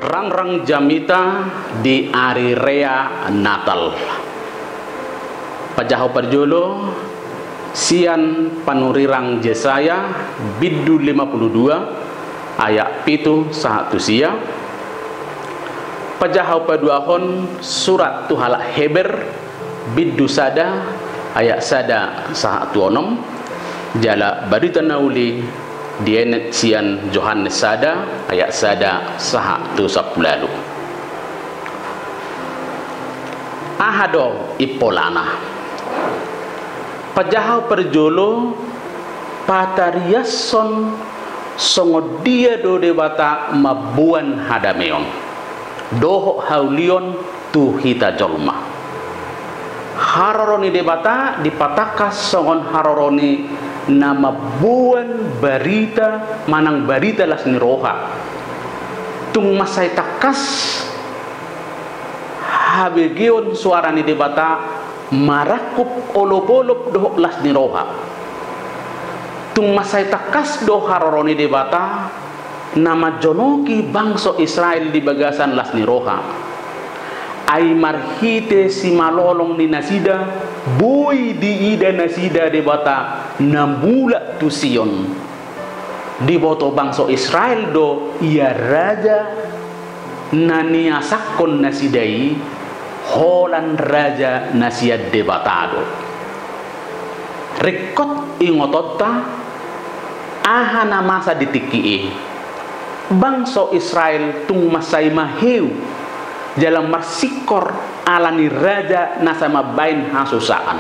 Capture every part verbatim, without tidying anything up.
Rangrang jamita di ari raya Natal. Pajaha parjolo sian panurirang Jesaya, bindu lima puluh dua, ayat pitu sahat tu sia. Pajaha paduahon surat tu halak Heber, bindu sada, ayat sada sahat tu onom. Jala barita na uli dienet sian Johannes sada, ayat sada sahat tu sampulu ualu. Aha do impolana? Pajaha parjolo, patariashon songon dia do Debata mamboan hadameon dohot haulion tu hita jolma. Haroro ni Debata dipatangkas songon haroro ni na mamboan barita manang barita las ni roha. Tung mansai tangkas habegeon soara ni Debata marangkup olopolop dohot las ni roha. Tung mansai tangkas do haroro ni Debata na manjonoki bangso Israel di bagasan las ni roha. Ai marhite simalolong ni nasida, boi diida nasida Debata na mulak tu Sion. Diboto bangso Israel do ia raja na niasakkon nasida i, holan raja na sian Debata do. Ringkot ingotonta, aha na masa di tingki i. Bangso Israel tung mansai maheu jala marsingkor ala ni raja na sai mambaen hasusaan.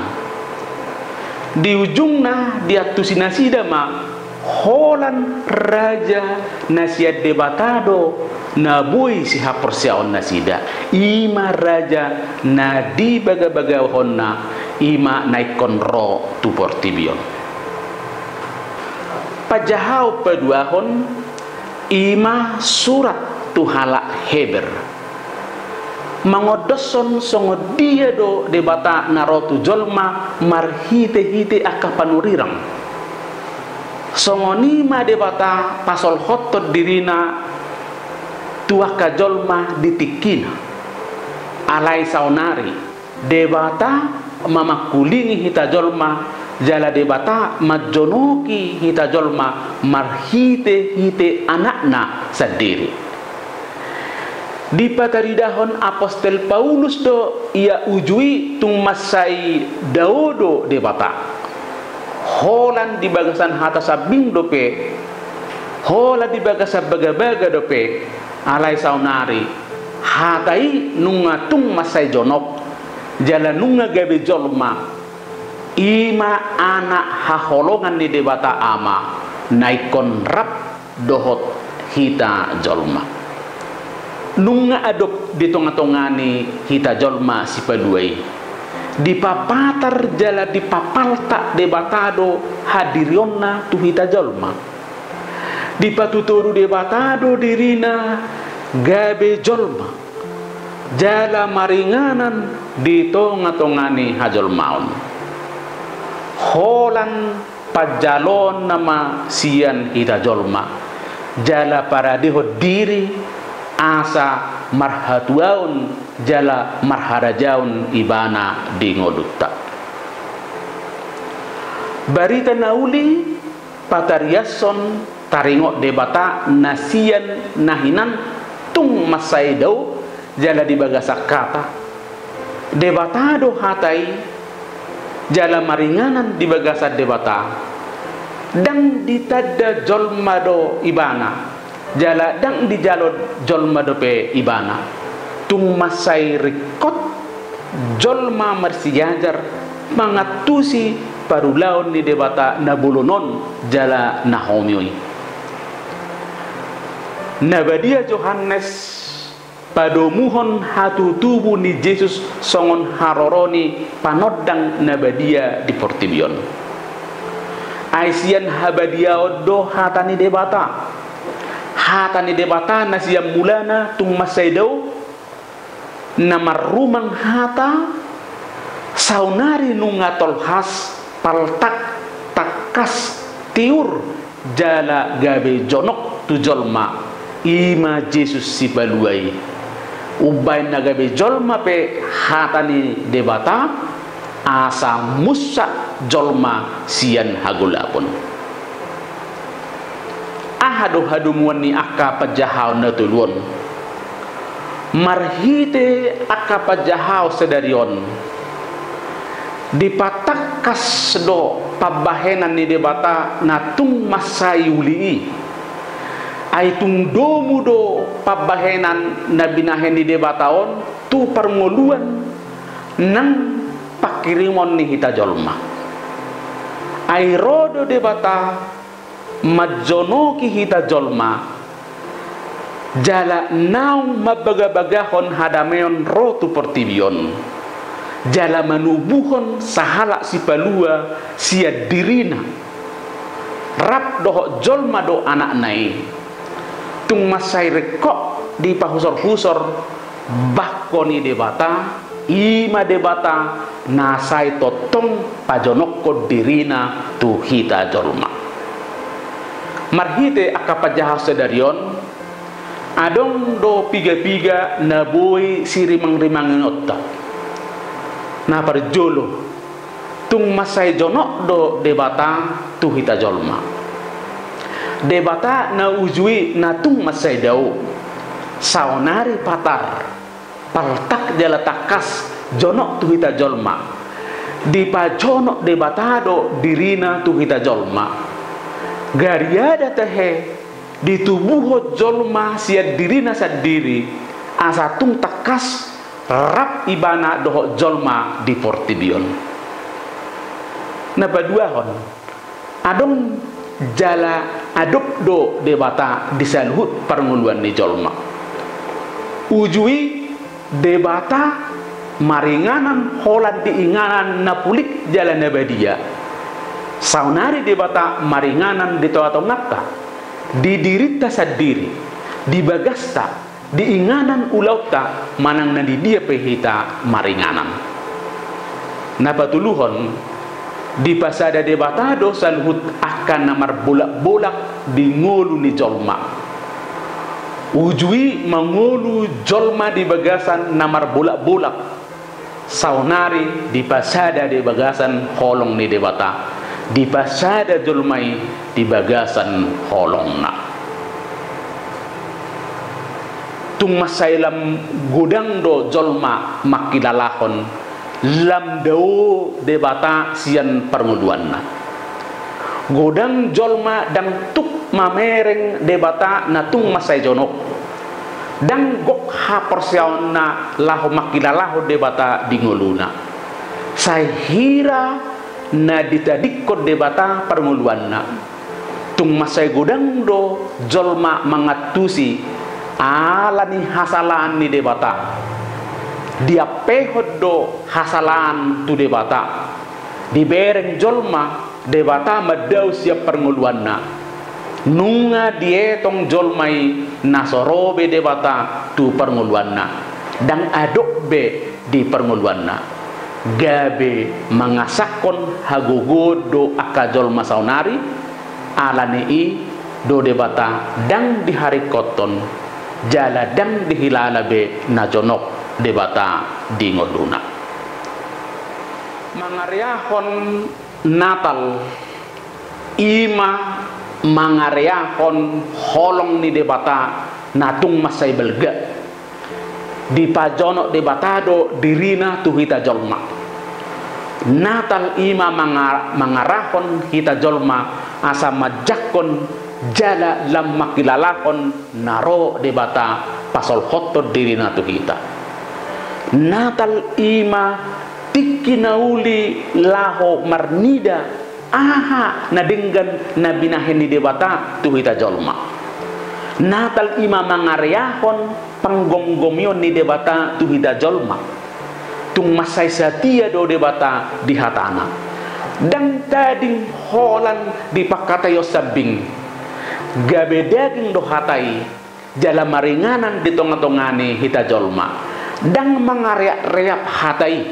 Di ujungna diantusi nasida ma holan raja na sian Debata do na boi sihaporseaon nasida. I ma raja na dibagabagahonna, i ma na ingkon ro tu portibi on. Pajahaon paduahon, i ma surat tu halak Heber. Mangondoshon songon dia do Debata na ro tu jolma marhitehite angka panurirang. Songon i ma Debata pasolhothon dirina tu angka jolma di tingkina. Alai saonari, Debata ma mangkulingi hita jolma, jala Debata manjonoki hita jolma marhitehite Anakna sandiri. Dipataridahon apostel Paulus do ia uju i tung mansai dao do Debata. Holan di bagasan hata sambing dope, holan di bagasan bagabaga dope, alai saonari hata i nunga tung mansai jonok, jala nunga gabe jolma, i ma anak haholongan ni Debata Ama, na ingkon rap dohot hita jolma. Nunga adop di tongatonga ni hita jolma sipalua i. Dipapatar jala dipapaltak Debata do hadirionna tu hita jolma. Dipatutoru Debata do dirina gabe jolma, jala maringanan di tongatonga ni hajolmaon. Holan panjaloonna ma sian hita jolma, jala paradehon diri asa marhatuaon jala marharajaon Ibana di ngolunta. Barita na uli, patariashon taringot Debata na sian na hinan tung mansai dao jala di bagasan hata. Debata do hata i, jala maringanan di bagasan Debata. Ndang ditanda jolma do Ibana, jala ndang dijalo jolma dope Ibana. Tung mansai ringkot jolma marsijajar mangantusi parulaon ni Debata na bolon on jala na homeo i. Na badia Johannes padomuhon hatutubu ni Jesus songon haroro ni panondang na badia di portibi on. Ai sian habadiaon do hata ni Debata. Hata ni Debata na sian mulana tung mansai dao, na marrumang hata, saonari nunga tolhas, paltak, tangkas, tiur, jala gabe jonok tu jolma. I ma Jesus Sipalua i. Umbaen na gabe jolma pe hata ni Debata, asa munsa jolma sian hagolapon. Aha do hadomuan ni angka panjahaon na tolu on? Marhite angka panjahaon sadari on, dipatangkas do pambahenan ni Debata na tung mansai uli i. Ai tung domu do pambahenan na binahen ni Debata on tu parngoluan nang pangkirimon ni hita jolma. Ai ro do Debata manjonoki hita jolma, jala naung mambagabagahon hadameon ro tu portibi on, jala manubuhon sahalak sipalua sian dirina, rap dohot jolma do anakna i. Tung mansai ringkot dipahusorhusor bangko ni Debata, i ma Debata na sai tongtong pajonokhon dirina tu hita jolma. Marhite angka panjahaon sadari on, adong do pigapiga na boi sirimangrimangonta. Na parjolo, tung mansai jonok do Debata tu hita jolma. Debata na uju i na tung mansai dao, saonari patar, paltak jala tangkas jonok tu hita jolma. Dipajonok Debata do dirina tu hita jolma. Gariada tahe ditubuhon jolma sian dirina sandiri, asa tung tangkas rap ibana dohot jolma di portibi on. Na paduahon, adong jala adop do Debata di saluhut parngoluan ni jolma. Uju i Debata maringanan holan di inganan na pulik jala na badia. Saonari Debata maringanan di tongatonganta, di dirinta sandiri, di bagasta, di inganan ulaonta manang na di dia pe hita maringanan. Na patoluhon, dipasada Debata do saluhut angka na marbolakbolak di ngolu ni jolma. Uju i mangolu jolma di bagasan na marbolakbolak. Saonari dipasada di bagasan holong ni Debata, dipasada jolma i di bagasan holongna. Tung mansai lam godang do jolma mangkilalahon lam dao Debata sian parngoluanna. Godang jolma ndang tuk mamereng Debata na tung mansai jonok. Ndang gok haporseaonna laho mangkilalahon Debata di ngoluna. Sai hira na ditadingkon Debata parngoluanna. Tung mansai godang do jolma mangantusi ala ni hasalaan ni Debata. Diampehon do hasalaan tu Debata. Dibereng jolma Debata mandao sian parngoluanna. Nunga dietong jolma i na so ro be Debata tu parngoluanna. Ndang adop be di parngoluanna. Gabe mangasahon hagogoon do angka jolma saonari, ala ni i do Debata ndang diharingkothon, jala ndang dihilala be na jonok Debata di ngoluna. Mangareahon Natal, i ma mangareahon holong ni Debata na tung mansai balga. Dipajonok Debata do dirina tu hita jolma. Natal i ma manga-, mangarahon hita jolma asa manjangkon jala lam mangkilalahon na ro Debata pasolhothon dirina tu hita. Natal i ma tingki na uli laho marnida aha na denggan na binahen ni Debata tu hita jolma. Natal i ma mangareahon panggomgomion ni Debata tu hita jolma. Tung mansai satia do Debata di hatana. Ndang tading holan di pangkataion sambing. Gabe daging do hata i, jala maringanan di tongatonga ni hita jolma. Ndang mangareapreap hata i,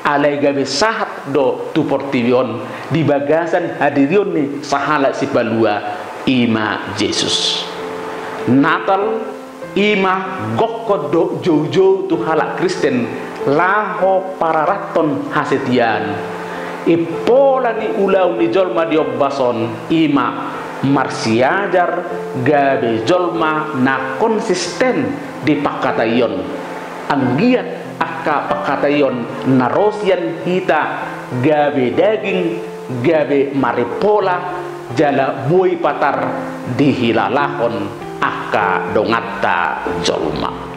alai gabe sahat do tu portibi on di bagasan hadirion ni sahalak sipalua, i ma Jesus. Natal i ma gokhon dohot joujou tu halak Kristen laho pararathon hasetiaan. Impola ni ulaon ni jolma di ombas on i ma marsiajar gabe jolma na konsisten di pangkataion. Anggiat angka pangkataion na ro sian hita gabe daging, gabe marimpola, jala boi patar dihilalahon angka donganta jolma.